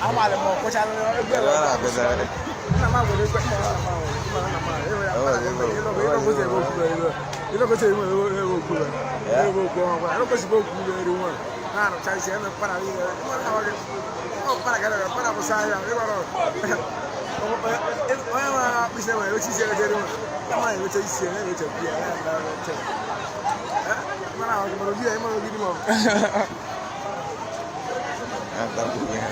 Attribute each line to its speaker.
Speaker 1: Amalị m ọkpụchala egwu.
Speaker 2: Ebe ọ na-akụzara.
Speaker 1: Nna m agwere ekwe, nna m agwere, nna m agwere. Ịlọkọta ebe okwu ebe okwu ọgwa ịlọkọta okwu eri nwa na-arụcha isi eme mkpara niile mkpara gara mkpara bụsa ahịa ịgbara onye nwere akpịsị nwere oche isi eretere nwa kama na-ewecha isi ya na-ewecha biya ya na-ewecha mara ahụ mara obi ya ịmara ogidi ma ọ
Speaker 2: Na-atapụ ya.